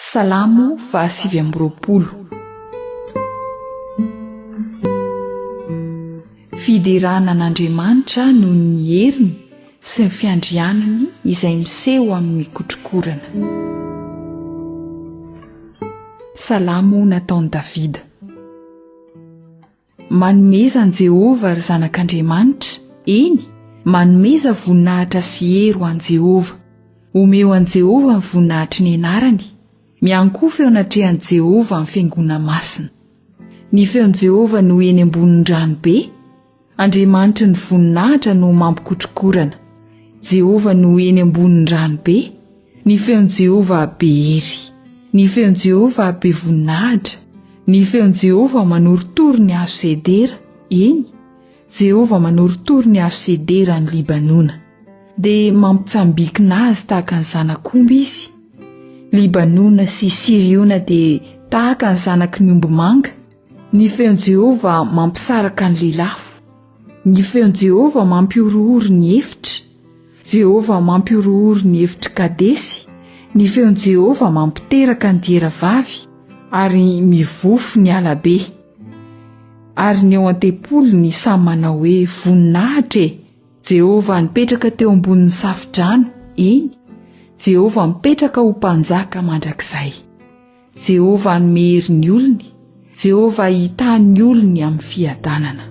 Salamo fahasivy amby roapolo. Fiderana an'Andriamanitra noho ny heriny sy ny fiandrianany izay miseho amin'ny kotrokorana. Salamo nataon'i Davida. Manomeza an'i Jehovah, ry zanak'Andriamanitra, eny, manomeza voninahitra sy hery ho an'i Jehovah. Omeo an'i Jehovah ny voninahitry ny anarany. Miankohofa eo anatrehan'i Jehovah amin'ny fiangoana masina. Ny feon'i Jehovah no eny ambonin'ny rano be, Andriamanitry ny voninahitra no mampikotrokorana. Jehovah no eny ambonin'ny rano be, Ny feon'i Jehovah be hery. Ny feon'i Jehovah be voninahitra. Ny feon'i Jehovah manorotoro ny hazo sedera, eny, Jehovah manorotoro ny hazo sedera any Libanona. Dia mampitsambikina azy tahaka ny zanak'omby izy. Libanona sy Siriona dia tahaka ny zanaky ny ombimanga. Ny feon'i Jehovah mampisaraka ny lelafo. Ny feon'i Jehovah mampihorohoro ny efitra. Jehovah mampihorohoro ny efitr'i Kadesy. Ny feon'i Jehovah mampiteraka ny diera vavy, ary mivofo ny ala be. Ary ny ao an-tempoliny samy manao hoe, Voninahitra e! Jehovah nipetraka teo ambonin'ny safo-drano, eny, Jehovah mipetraka ho mpanjaka mandrakizay. Jehovah hanome hery ny olony, Jehovah hitahy ny olony amin'ny fiadanana.